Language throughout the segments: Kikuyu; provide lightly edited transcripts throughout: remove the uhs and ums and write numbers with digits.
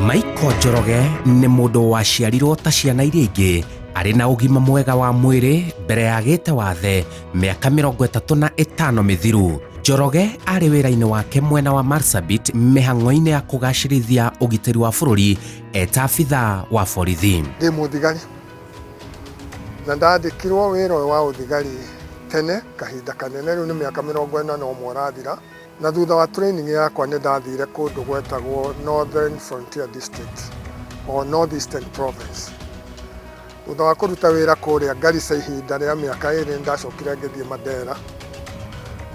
Michael Njoroge nĩ mũndũ waciarirwo ta ciana iria ingĩ arĩ na ũgima mwega wa mwĩrĩ mbere ya agĩte wathe mĩaka 35 mĩthiru. Njoroge arĩ wĩra-inĩ wake mwena wa Marsabit mĩhang'o-inĩ ya kũgacĩrithia ũgitĩri wa bũrũri eta abithaa wa borithi. Ndĩ mũthigari na ndandĩkirwo wĩra ũyũ wa ũthigari tene kahinda kanene, rĩu nĩ mĩaka 41 ũrathira. Na thutha wa training yakwa nĩ ndathire kũndũ gwetagwo Northern Frontier District or North Eastern Province. Thutha wa kũruta wĩra kũrĩa Garissa ihinda rĩa mĩaka 2, nĩ ndacokire ngĩthiĩ Mandera,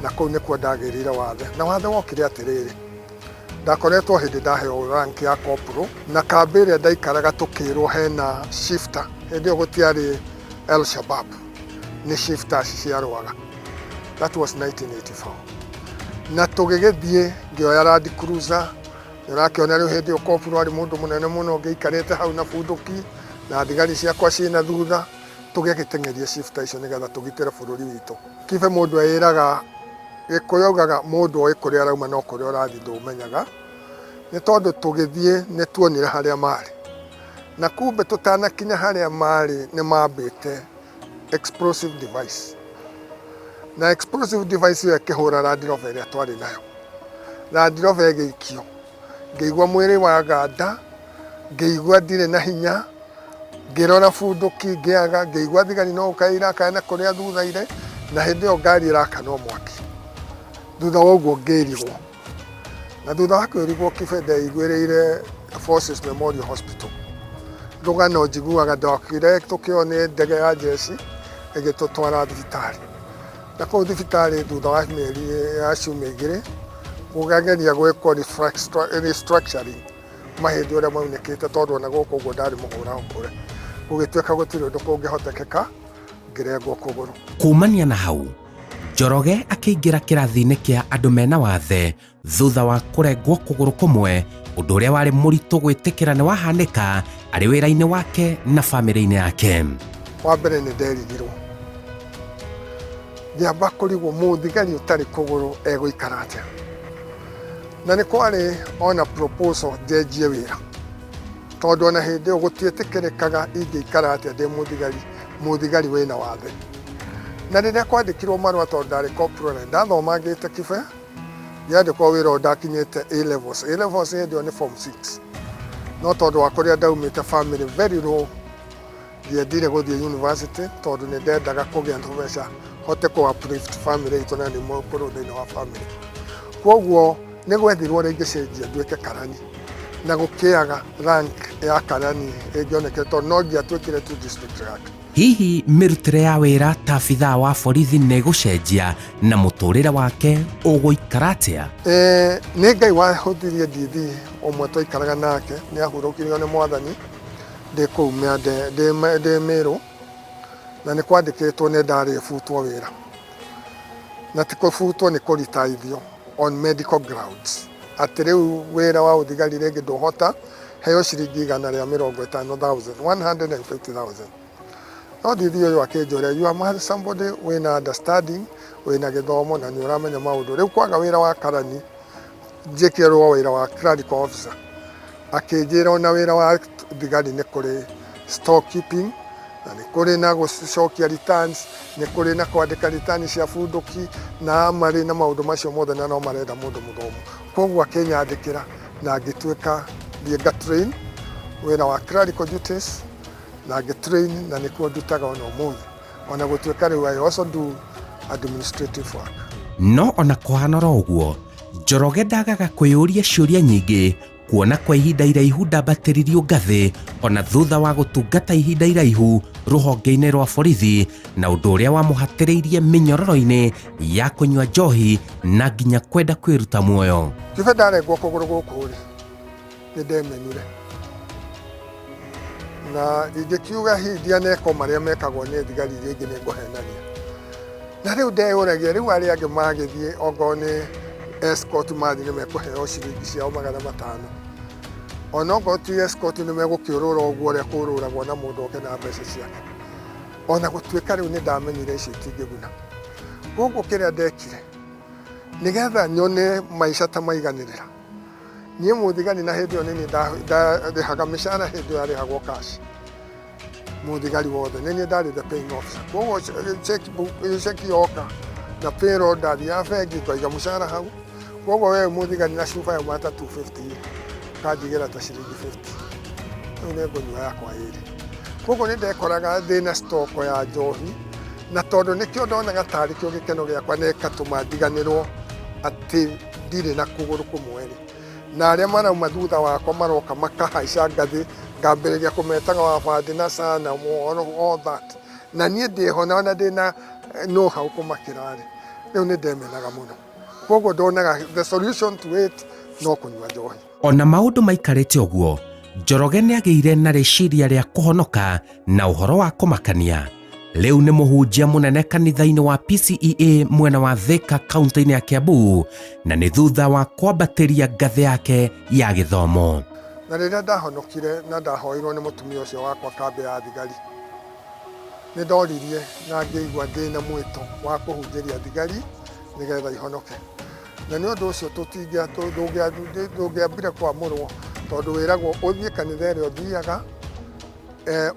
na kũu nĩkuo ndagĩrĩire wathe. Na wathe wokire atĩrĩrĩ, ndakoretwo hĩndĩ ndaheo rank ya corporal, na kambĩ ĩrĩa ndaikaraga tũkĩrwo hena shifter. Hĩndĩ ĩyo gũtiarĩ El Shabab, nĩ shifters ciarũaga. That was 1984. Na tũgĩgĩthiĩ ngĩoya Land Cruiser. Nĩũrakĩona rĩu hĩndĩ ĩyo corporal arĩ mũndũ mũnene mũno, ngĩikarĩte hau na bunduki na thigari ciakwa ciĩna thutha, tũgĩgĩteng'eria shifter icio nĩgetha tũgitĩre bũrũri witũ. Kibe mũndũ eĩraga, Gĩkũyũ augaga mũndũ oĩ kũrĩa arauma no kũrĩa ũrathiĩ ndũmenyaga, nĩ tondũ tũgĩthiĩ nĩ tuonire harĩa marĩ. Na kumbe tũtanakinya harĩa marĩ nĩ mambĩte explosive device. Na explosive device ĩyo ĩkĩhũra Land Rover ĩrĩa twarĩ nayo. Land Rover ĩgĩikio, ngĩigua mwĩrĩ waganda, ngĩigua ndirĩ na hinya, ngĩrora bunduki ngĩaga, ngĩigua thigari no gũkaya irakaya na kũrĩa thutha-inĩ, na hĩndĩ ĩyo ngari ĩrakana o mwaki. Thutha wa ũguo ngĩrigwo. Na thutha wa kwĩrigwo kibe ndeiguĩrĩire Forces Memorial Hospital. Rũgano njiguaga ndokire tũkĩoywo nĩ ndege ya jeshi ĩgĩtũtwara thibitarĩ. Na kũu thibitarĩ thutha wa mĩeri ya ciumia 2 gũkageria gwĩkwo restructuring mahĩndĩ ũrĩa maunĩkĩte, tondũ ona gũkũ ũguo ndarĩ mũhũra ngũre. Gũgĩtuĩka gũtirĩ ũndũ kũngĩhotekeka, ngĩrengwo kũgũrũ. Kumania na hau, Njoroge akĩingĩra kĩrathi-inĩ kĩa andũ mena wathe thutha wa kũrengwo kũgũrũ kũmwe, ũndũ ũrĩa warĩ mũritũ gwĩtĩkĩra nĩ wahanĩka arĩ wĩra-inĩ wake na bamĩrĩ-inĩ yake. Wa mbere nĩ nderigirwo, ngĩamba kũrigwo mũthigari ũtarĩ kũgũrũ egũikara atĩa, na nĩ kwarĩ ona proposal njenjie wĩra, tondũ ona hĩndĩ ĩyo gũtiĩtĩkĩrĩkaga ingĩikara atĩa ndĩ mũthigari, mũthigari wĩna wathe. Na rĩrĩa kwandĩkirwo marũa, tondũ ndarĩ corporal na ndathomangĩte kibe, ngĩandĩkwo wĩra ũyũ ndakinyĩte A levels. A levels hĩndĩ ĩyo nĩ form 6, no tondũ wa kũrĩa ndaumĩte, family very low, ndiendire gũthiĩ university tondũ nĩ ndendaga kũgĩa tũbeca hote kũ uplift family itũ, na nĩ mũkũrũ thĩinĩ wa family. Koguo nĩ gwethirwo ũrĩa ingĩcenjia nduĩke karani, na gũkĩaga rank ya karani ĩngĩonekire tondũ no ngĩatuĩkire tu district clerk. Hihi mĩrutĩre ya wĩra ta abithaa wa borithi nĩ ĩgũcenjia na mũtũrĩre wake ũgũikara atĩa? Nĩ Ngai wahũthirie ndithi ũmwe twaikaraga nake, nĩ ahurũkirio nĩ Mwathani ndĩ kũu ndĩ Mĩrũ, na nĩ kwandĩkĩtwo nĩ ndarĩ butwo wĩra, na ti kũbutwo, nĩ kũritaithio on medical grounds, atĩ rĩu wĩra wa ũthigari rĩngĩ ndũhota, heo ciringi 150,000, 150,000. No ndithi ũyũ akĩnjũria, "You are somebody wĩna understanding, wĩna gĩthomo na nĩ ũramenya maũndũ, rĩu kwaga wĩra wa karani njĩkĩrwo wĩra wa clerical officer." Akĩnjĩra ona wĩra wa thigari nĩ kũrĩ store keeping, na nĩ kũrĩ na gũcokia returns, nĩ kũrĩ na kwandĩka return cia bunduki na marĩ na maũndũ macio mothe, na no marenda mũndũ mũthomu. Koguo akĩnyandĩkĩra na ngĩtuĩka thiĩ nga train wĩra wa clerical duties, na ngĩ train, na nĩkuo ndutaga ona ũmũthĩ, ona gũtuĩka rĩu I also do administrative work. No ona kũhana oro ũguo, Njoroge ndagaga kwĩyũria ciũria nyingĩ kuona kwa ihinda iraihu ndambatĩririo ngathĩ ona thutha wa gũtungata ihinda iraihu rũhonge-inĩ rwa borithi, na ũndũ ũrĩa wamũhatĩrĩirie mĩnyororo-inĩ ya kũnyua njohi na nginya kwenda kwĩruta muoyo. Kibe ndarengwo kũgũrũ gũkũ rĩ, nĩ ndemenire, na ingĩkiuga hihi ndianeka marĩa mekagwo nĩ thigari iria ingĩ, nĩ ngũhenania. Na rĩu ndeyũragia, rĩu arĩa angĩ magĩthiĩ ongorwo nĩ escort mathiĩ nĩ mekũheo ciringi ciao 500, onokorwo ti escort nĩ megũkĩũrũra ũguo ũrĩa kũũrũragwo na mũndũ oke na mbeca ciake. Ona gũtuĩka rĩu nĩ ndamenyire icio itingĩguna, koguo kĩrĩa ndekire nĩgetha nyone maica ta maiganĩrĩra, Niĩ mũthigari na hĩndĩ ĩyo nĩ niĩ ndarĩhaga mĩcara, hĩndĩ ĩyo yarĩhagwo cash. Mũthigari wothe nĩ niĩ ndarĩ the paying officer. Koguo checkbook, ceki yoka na payroll, ndathiaga bengi ngaiga mũcara hau. Koguo we mũthigari na cuba yauma ta 250, kanjigĩra ta ciringi 50, rĩu nĩ ngũnyua yakwa ĩrĩ. Koguo nĩ ndekoraga ndĩna stock ya njohi, na tondũ nĩkĩo ndonaga tarĩ kĩo gĩkeno gĩakwa na ĩkatũma ndiganĩrwo atĩ ndirĩ na kũgũrũ kũmwe rĩ, na arĩa marauma thutha wakwa maroka makahaica ngathĩ, ngambĩrĩria kũmetaga wabandĩ na sana all that, na niĩ ndĩho na ona ndĩna know how kũmakĩra rĩ, rĩu nĩ ndemenaga mũno. Koguo ndonaga the solution to it no kũnyua njohi. Ona maũndũ maikarĩte ũguo, Njoroge nĩ agĩire na rĩciria rĩa kũhonoka na ũhoro wa kũmakania. Rĩu nĩ mũhunjia mũnene kanitha-inĩ wa PCEA mwena wa Thika kaunti-inĩ ya Kiambu, na nĩ thutha wa kwambatĩria ngathĩ yake ya gĩthomo. Na rĩrĩa ndahonokire na ndahoirwo nĩ mũtumia ũcio wakwa kambĩ ya thigari, nĩ ndoririe na ngĩigua ndĩna mwĩto wa kũhunjĩria thigari nĩgetha ihonoke. Na nĩ ũndũ ũcio ndũngĩambire kwamũrwo, tondũ wĩragwo ũthiĩ kanitha ĩrĩa ũthiaga,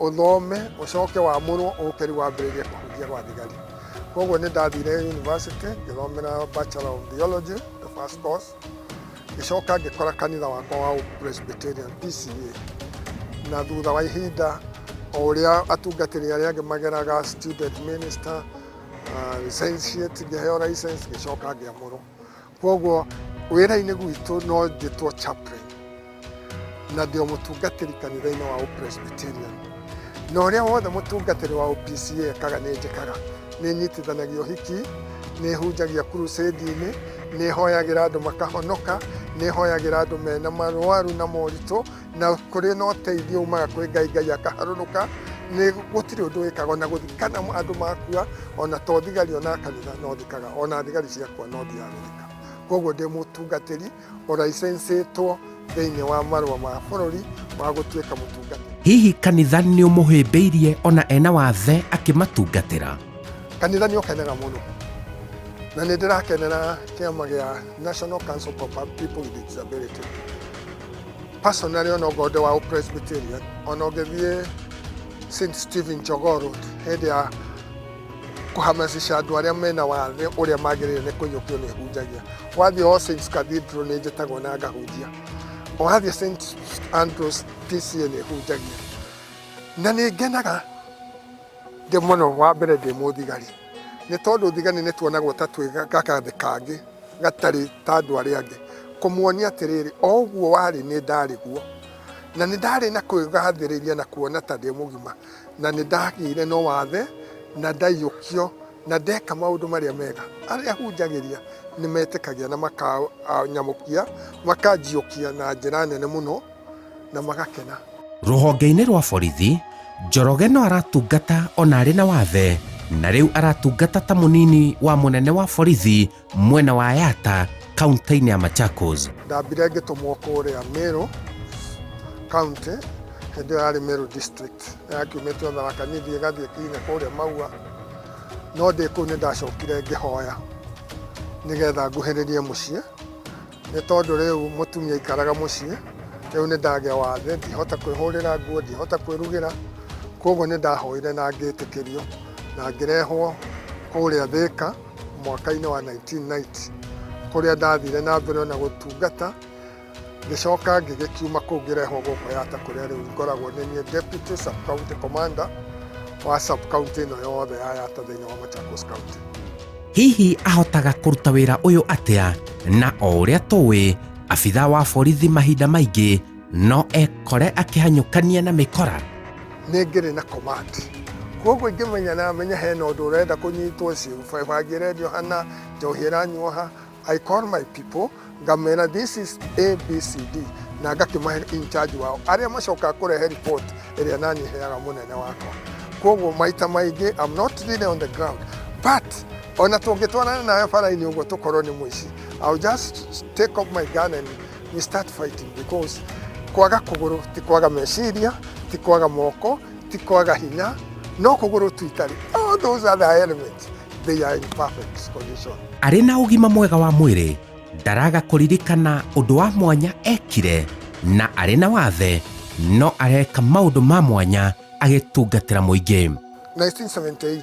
ũthome, ũcoke wamũrwo, ũke rĩu wambĩrĩrie kũhunjia gwa thigari. Koguo nĩ ndathire university ngĩthomera Bachelor of Theology, the first course, ngĩcoka ngĩkora kanitha wakwa wa Presbyterian PCA. Na thutha wa ihinda, o ũrĩa atungatĩri arĩa angĩ mageraga student minister, licentiate, ngĩheo license, ngĩcoka ngĩamũrwo. Koguo wĩra-inĩ gwitũ no njĩtwo chaplain na ndĩ o mũtungatĩri kanitha-inĩ wa Presbyterian, na ũrĩa wothe mũtungatĩri wa PCA ekaga nĩ njĩkaga. Nĩ nyitithanagia ũhiki, nĩ hunjagia crusade-inĩ, nĩ hoyagĩra andũ makahonoka, nĩ hoyagĩra andũ mena marwaru na moritũ, na kũrĩ na ũteithio umaga kwĩ Ngai, Ngai akaharũrũka. Nĩ gũtirĩ ũndũ wĩkaga ona gũthikana andũ makua, ona to thigari, ona kanitha no thikaga, ona thigari ciakua no thiaga gũthika. Koguo ndĩ mũtungatĩri ũraicensĩtwo thĩinĩ wa marũa ma bũrũri wa gũtuĩka mũtungatĩri. Hihi kanitha nĩ ũmũhĩmbĩirie ona ena wathe akĩmatungatĩra? Kanitha nĩ ũkenaga mũno, na nĩ ndĩrakenera kĩama gĩa National Council for People with Disability. Personally, ona okorwo ndĩ wa Presbyterian, ona ũngĩthiĩ St Stephen Jogoo Road hĩndĩ ya kũhamasisha andũ arĩa mena wathe ũrĩa magĩrĩire nĩ kũiyũkio, nĩ hunjagia. Wathiĩ All Saints Cathedral nĩ njĩtagwo na ngahunjia. Wathiĩ St Andrews PCA nĩ hunjagia, na nĩ ngenaga ndĩ mũno. Wa mbere ndĩ mũthigari, nĩ tondũ thigari nĩ tuonagwo ta twĩ gakathĩ kangĩ gatarĩ ta andũ arĩa angĩ, kũmuonia atĩrĩrĩ, o ũguo warĩ nĩ ndarĩ guo, na nĩ ndarĩ na kwĩgathĩrĩria na kuona ta ndĩ mũgima, na nĩ ndagĩire no wathe na ndaiyũkio na ndeka maũndũ marĩa mega. Arĩa hunjagĩria nĩ metĩkagia na makanyamũkia, makanjiũkia na njĩra nene mũno na magakena. Rũhonge-inĩ rwa borithi, Njoroge no aratungata ona arĩ na wathe, na rĩu aratungata ta mũnini wa mũnene wa borithi mwena wa Yatta kaunti-inĩ ya Machakos. Ndambire ngĩtũmwo kũrĩa Meru County, hĩndĩ ĩyo yarĩ Meru District, yakiumĩte o Tharaka Nithi ĩgathiĩ kinya kũrĩa Maua. No ndĩ kũu nĩ ndacokire ngĩhoya nĩgetha nguhĩrĩrie mũciĩ, nĩ tondũ rĩu mũtumia aikaraga mũciĩ. Rĩu nĩ ndagĩa wathe, ndihota kwĩhũrĩra nguo, ndihota kwĩrugĩra. Koguo nĩ ndahoire na ngĩtĩkĩrio na ngĩrehwo kũrĩa Thĩka mwaka-inĩ wa 1990, kũrĩa ndathire na mbere ona gũtungata. Ngĩcoka ngĩgĩkiuma kũu, ngĩrehwo gũkũ Yatta, kũrĩa rĩu ngoragwo nĩ niĩ deputy sub county commander wa sub county ĩno yothe ya Yatta thĩinĩ wa Machakos County. Hihi ahotaga kũruta wĩra ũyũ atĩa, na o ũrĩa tũĩ abitha wa borithi mahinda maingĩ no ekore akĩhanyũkania na mĩkora? Nĩ ngĩrĩ na command, koguo ingĩmenya na menye hena ũndũ ũrenda kũnyitwo, bangi ĩrendio hana, njohi ĩranyuo ha, I call my people, ngamera this is ABCD, na ngakĩmahe in charge wao arĩa macokaga kũrehe report ĩrĩa nani heaga mũnene wakwa. Koguo maita maingĩ I'm not really on the ground, but ona tũngĩtwarana nawe bara-inĩ ũguo tũkorwo nĩ mũici, I'll just take off my gun and we start fighting, because kwaga kũgũrũ ti kwaga meciria, ti kwaga moko, ti kwaga hinya, no kũgũrũ tu itarĩ. All those other elements, they are in perfect condition. Arĩ na ũgima mwega wa mwĩrĩ. Ndaraga kũririkana ũndũ wa mwanya ekire na arĩ na wathe no areka maũndũ ma mwanya agĩtungatĩra mũingĩ. 1978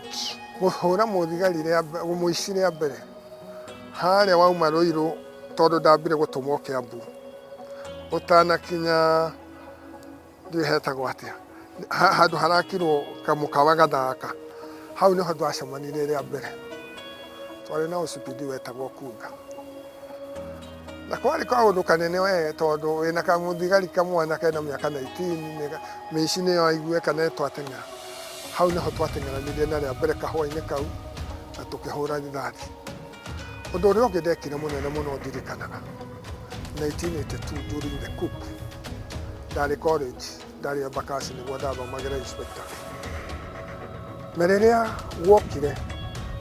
kũhũra mũthigari rĩa mũici rĩa mbere harĩa wauma Ruiru, tondũ ndambire gũtũmwo Kiambu ũtanakinya ndiũĩ hetagwo atĩa, handũ harakirwo kamũkawa gathaka, hau nĩho twacemanirie rĩa mbere. Twarĩ na OCPD wetagwo Kunga, na kwarĩ kaũndũ kanene we, tondũ wĩna kamũthigari kamwana kena mĩaka 19, mĩici nĩyo aigue kana twateng'era. Hau nĩho twateng'eranirie na rĩa mbere kahũa-inĩ kau na tũkĩhũra rithathi. Ũndũ ũrĩa ũngĩ ndekire mũnene mũno ndirikanaga, 1982 during the coup, ndarĩ college, ndarĩ Embakasi nĩguo ndathomagĩra inspector, na rĩrĩa guokire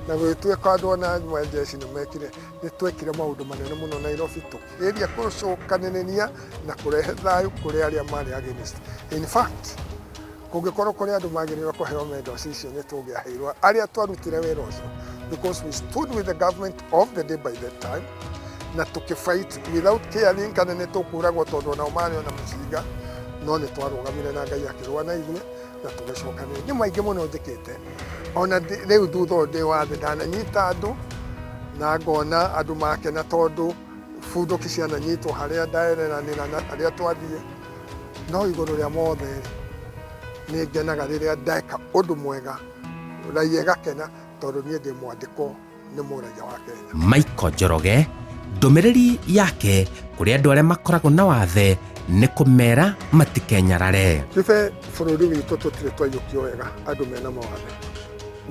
na gũgĩtuĩka andũ ona amwe a jeshi nĩ mekire, nĩ twekire maũndũ manene mũno Nairobi, tũkĩgeria kũcokanĩrĩria na kũrehe thayũ kũrĩ arĩa marĩ against. In fact, kũngĩkorwo kũrĩ andũ magĩrĩirwo kũheo medals icio, nĩ tũngĩaheirwo arĩa twarutire wĩra ũcio, because we stood with the government of the day by that time na tũkĩfight without caring kana nĩ tũkũragwo, tondũ onao marĩ ona mĩcinga, no nĩ twarũgamire na Ngai akĩrũa na ithuĩ na tũgĩcokanĩrĩria. Nĩ maingĩ mũno njĩkĩte ona rĩu thutha ũyũ ndĩ wathe, ndananyita andũ na ngona andũ makena tondũ bunduki ciananyitwo harĩa ndaereranĩra na harĩa twathiĩ. No igũrũ rĩa mothe rĩ, nĩ ngenaga rĩrĩa ndeka ũndũ mwega, raia ĩgakena, tondũ niĩ ndĩ mwandĩkwo nĩ mũraia wa Kenya. Michael Njoroge, ndũmĩrĩri yake kũrĩ andũ arĩa makoragwo na wathe nĩ kũmera matikenyarare. Kibe bũrũri witũ tũtirĩ twaiyũkio wega andũ mena mawathe.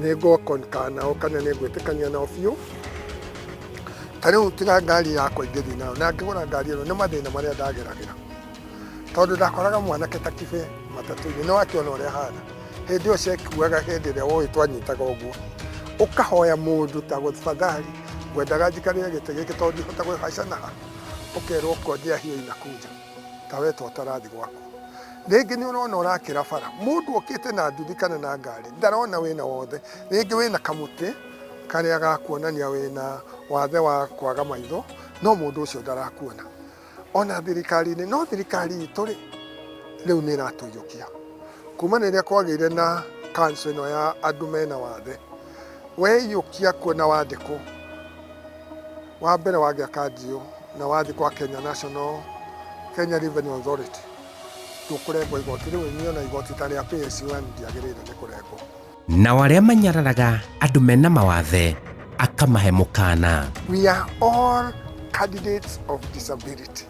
Nĩ ngũkonka nao kana nĩ ngwĩtĩkania nao biũ. Ta rĩu tiga ngari yakwa ingĩthiĩ nayo na ngĩgũra ngari ĩno nĩ mathĩna marĩa ndageragĩra, tondũ ndakoraga mwanake ta Kibe matatũ-inĩ, nĩ wakĩona ũrĩa hana hĩndĩ ĩyo ciakuaga, hĩndĩ ĩrĩa woĩ twanyitaga ũguo, ũkahoya mũndũ ta tafadhali, ngwendaga njikarĩre gĩtĩ gĩkĩ tondũ ndihota kwĩhaica naha, ũkerwo ngojea hiyo inakuja, ta we totarathi gwaku. Rĩngĩ nĩ ũrona ũrakĩra bara, mũndũ okĩte na nduthi kana na ngari, ndarona wĩna wothe, rĩngĩ wĩna kamũtĩ karĩa gakuonania wĩna wathe wa kwaga maitho, no mũndũ ũcio ndarakuona. Ona thirikari-inĩ, no thirikari itũ rĩ, rĩu nĩ ĩratũiyũkia kuma rĩrĩa kwagĩire na council ĩno ya andũ mena wathe. Weiyũkia kuona wandĩkwo wa mbere wagĩa kandi ĩyo na wathiĩ kwa Kenya National Kenya Revenue Authority, ndũkũrengwo igoti rĩu. Niĩ ona igoti ta rĩa PSUN ndiagĩrĩire nĩ kũrengwo. Nao arĩa manyararaga andũ mena mawathe akamahe mũkana. We are all candidates of disability,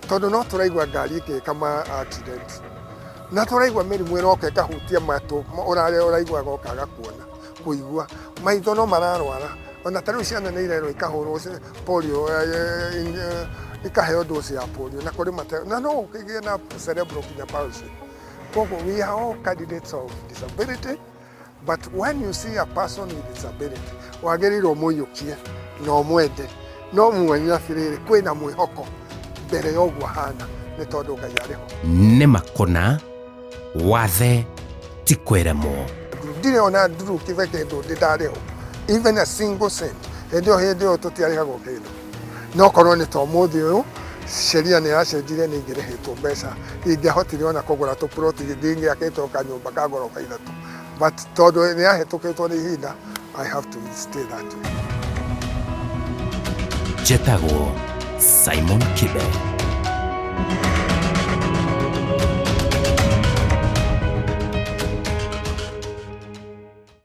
tondũ no tũraigua ngari ĩgĩka ma accident na tũraigua mĩrimũ ĩroka ĩkahutia matũ, ũrarĩa ũraiguaga ũkaga kuona, kũigua, maitho no mararwara. Ona ta rĩu ciana nĩ irerwo ikahũrwo polio, ikaheo dose ya polio, na kũrĩ mate na no ũkĩgĩe na cerebral kinya palsy. Koguo we are all candidates of disability, but when you see a person with disability, wagĩrĩirwo mũiyũkie na ũmwende no muonie atĩrĩrĩ, kwĩna mwĩhoko mbere ya ũguo ahana, nĩ tondũ Ngai arĩ ho. Nĩ makũna wathe ti kwĩremwo. Ndirĩ ona nduru kibe kĩndũ ndĩ ndarĩhwo, even a single cent. Hĩndĩ ĩyo, hĩndĩ ĩyo tũtiarĩhagwo kĩndũ, no korwo nĩ ta ũmũthĩ ũyũ sheria nĩ yacenjirie, nĩ ingĩrĩhĩtwo mbeca, ingĩahotire ona kũgũra tũploti, ndingĩakĩtwo kanyũmba ka ngoroba ithatũ, but tondũ nĩ yahĩtũkĩtwo nĩ ihinda, I have to stay that way. Njetagwo Simon Kibe.